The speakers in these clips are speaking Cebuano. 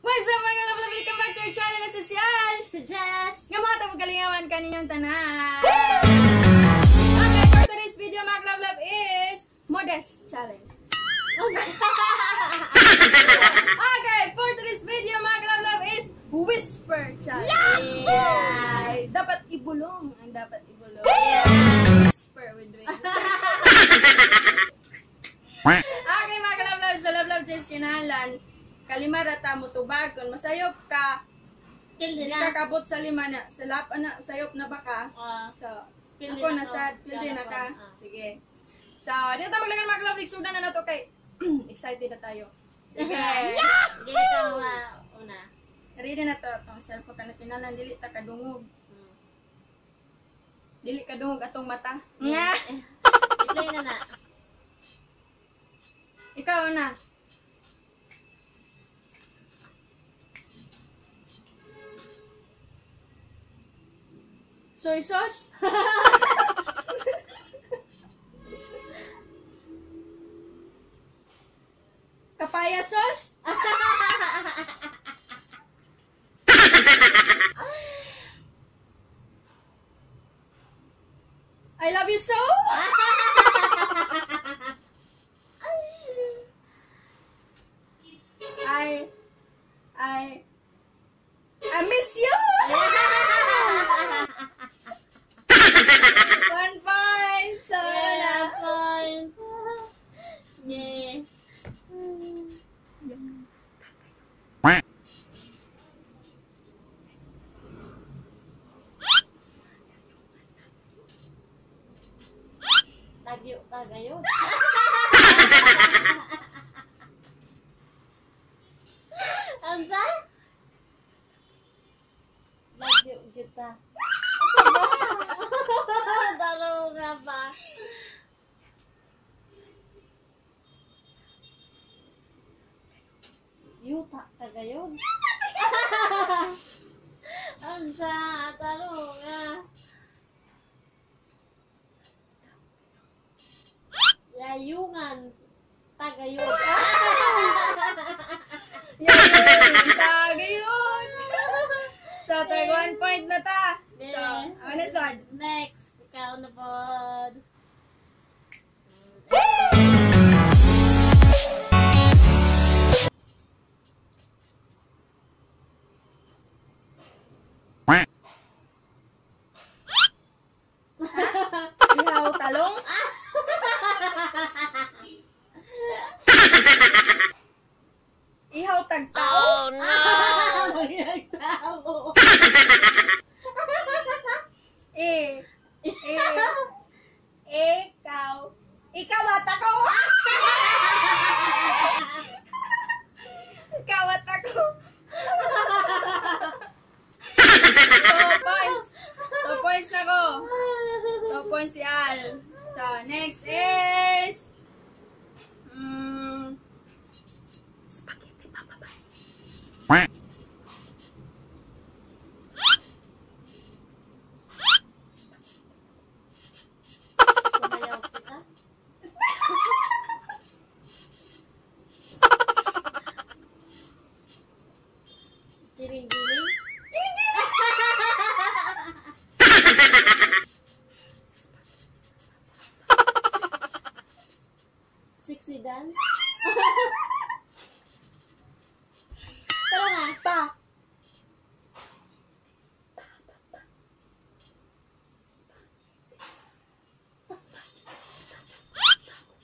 What's up, mga love love? Welcome back to our channel na sosyal! Si Jess! Nga mga tapugalingawan kaninyong tanan! Okay, for today's video, mga love love, is Modest Challenge. Okay, for today's video, mga love love, is Whisper Challenge. Yeah! Dapat ibulong. Ang dapat ibulong. Yeah! Whisper with wings. Okay, mga love love, sa love love Jess kinahanglan kalima ra ta motubag. Kung masayop ka, Pildi di na. ka kabot sa lima na, sa lap na, sayop na ba ka? Ah, So, Pildi ako na na ko. sad, pildi na ka. Ah. Sige. So, di na tayo maglagan, mga love, sugdan na nato kay excited na tayo. Sige. Gili ka una. Ready na to atong cellphone kana pinalan dili ta kadungog. Dili kadungog atong mata. Nga. I-play na na. Ikaw na. Soy sauce? Papaya sauce? I love you so? I miss you. 1 point. So, Yeah, na. Point. Yeah. Tagyo ka gayon. Ansa? Lagyo kita. Asa ba? Daro nga ba? Yuta ka gayon. Ansa? Taro nga. Layungan. Tagayon. Yun, tagayun. So, tag 1 point na ta. So, ano sad? Next, ikaw na pod. Ihaw talong? Ihaw tagtao? Oh no! Magtao. Eh. Eh. Ikaw. Ikaw at ako. Ikaw at ako. 2 points. 2 points na ko. 2 points si Al. So, next is spaghetti papa ba? Sumayaw kita. Giling-giling. Sexy dance. Tara nga. Pa.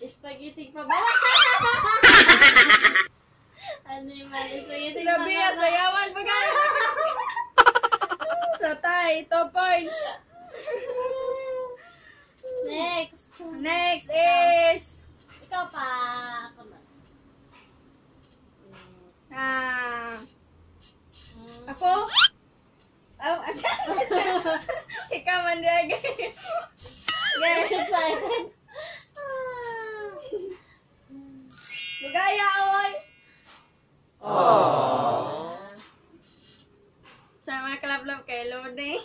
Spaghetti pa ba? Ano yung mga spaghetti pa Grabe, ba? sayawan pa guys. So, tay, 2 points. Next. Next is Ikaw pa. Ako na. Ah, ako? Oh, ikaw man drag. Get excited. Lugaya, oy! Sa mga kalablab kay loading.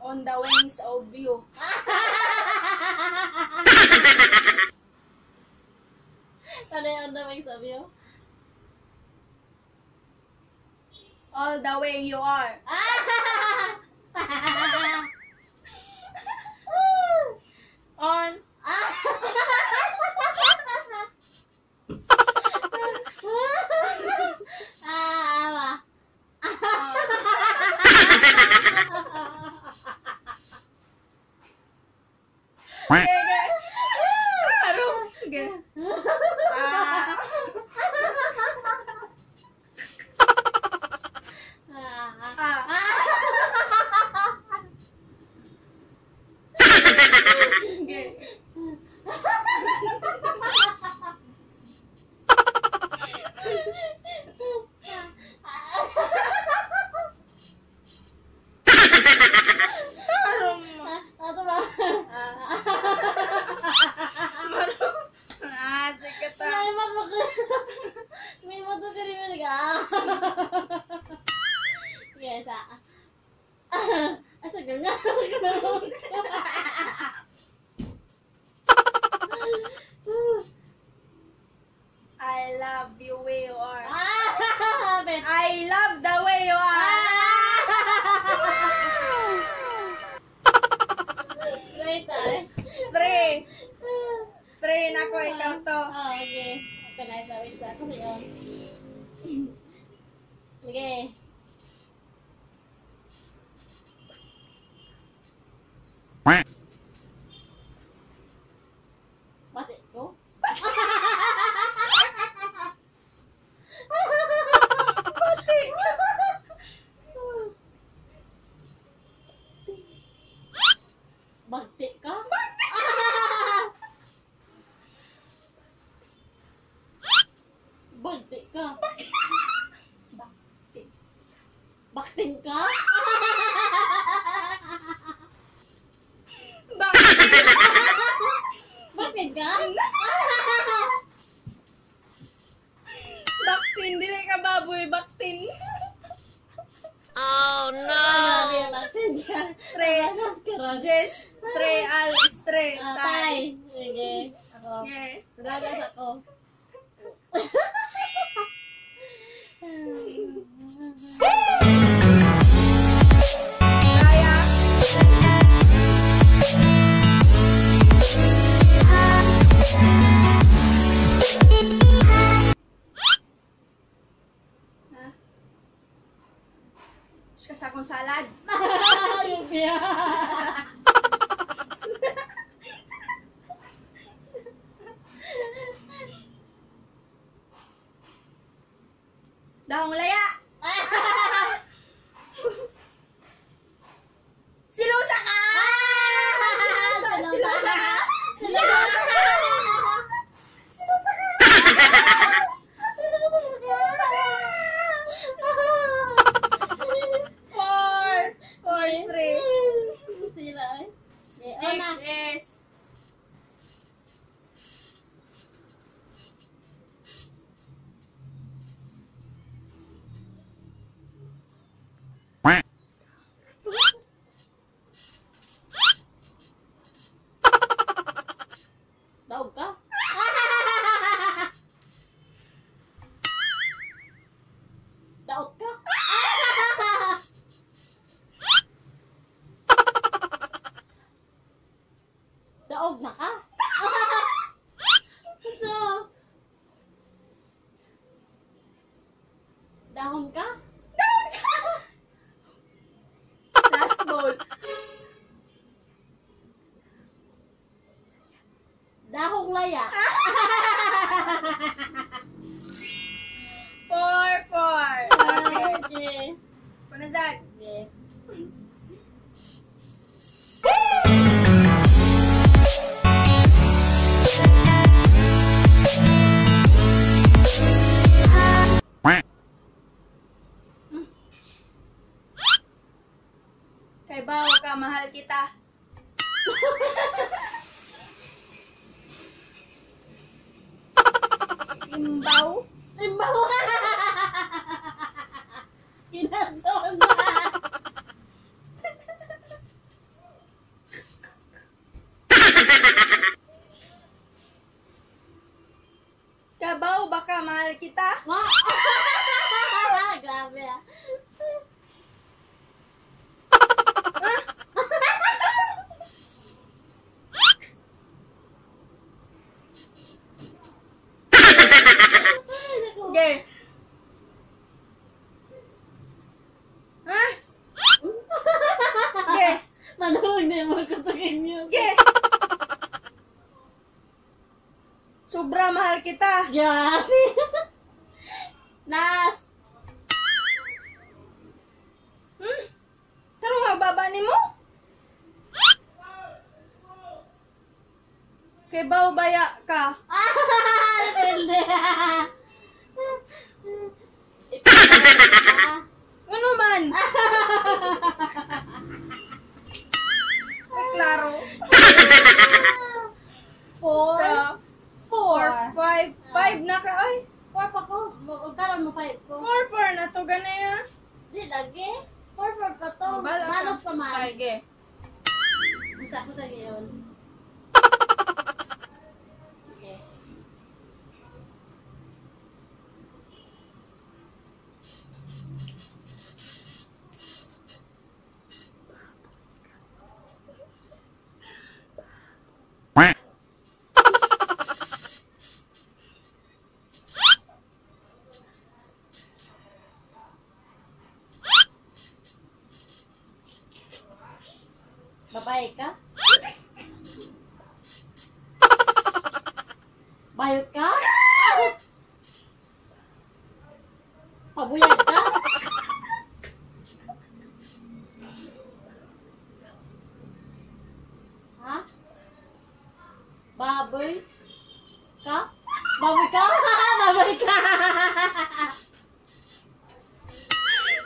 On the wings of you. Ano yung on the wings of you? All the way you are. On. Ah, Okay, okay. Ano? Okay. Ah. ah. Ah. Okay. Ano mo? Ato ba? Maro. Ah, sige ta. May matlo May matlo ka rin ka. Yes, ah. Asa ka nga? I love you way you are. Ah! Bet. I love the way you are. Right, ah. Pre. Pre, nako ikaw to. Ah, okay. Okay, na isa, isa. Kasi yun. Okay. Bati ko? Bati. Bagti ka? Bagti ka? Bakti. Bakting ka? Bakti. Bakting ka? Baktin. Dili ka baboy. Baktin. Oh no! Bakting ka? Tre. Anas ka ron. Jess. Tre. Al. Tre. Ah, Tay. tay. Sige. Ako. Okay. Ragas ako. Kaya. Ha? Ka sa akong salad. Lumpia. Dahong laya. Silusa ka! Silusa ka! Silusa ka! Silusa ka! Silusa ka! 4, 4, 3. Sila eh. Eh, ona. Next is Daog ka? Daog ka? Daog na ka? So, dahon ka? Dahon ka! Last ball. Dahong laya. 4, 4. Okay. Okay. Panazad. Okay. Kay bawo ka, mahal kita. Imbaw. Imbaw. Kinason na. kita. Ma! Grabe ah. Ay, naku. Okay. Ha? Okay. Manuhog na yung mga katuking music. Okay. Sobra mahal kita. Grabe. Last. Hmm? Taro nga baba nimo? Kay baw baya ka. Ah, depende. Ano man? Ay, klaro. Four. Sa Four. 4, 5, 5 na ka. Ay, Four pa ko. Huwag karon mo five ko. 4, 4 na to ganaya. Di lagi. Four, four pa to. Oh, Bala ka. Manos pa man. Sige. Masa ko sa ngayon. Okay. Quack. Babae ka? Bayot ka? Pabuyag ka? Ha? Baboy ka? Baboy ka? Baboy ka!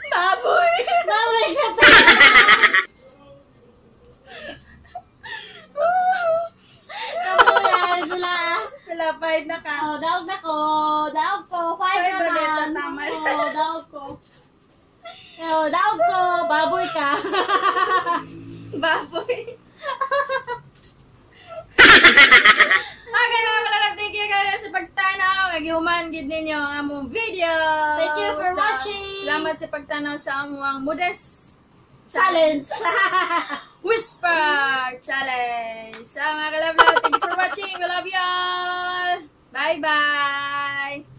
Baboy! Baboy ka! Baboy sila. Wala, 5 na ka. Oh, daog na ko. Daog ko. Five Five naman. na tama. Oh, daog ko. Oh, daog ko. Baboy ka. Baboy. Okay mga kalalab, thank you kayo sa pagtanaw. Nagihuman gid ninyo ang among video. Thank you for watching. Salamat sa pagtanaw sa among modest Challenge. Whisper Challenge. Sa mga kalab, thank you for watching. We love you all. Bye-bye.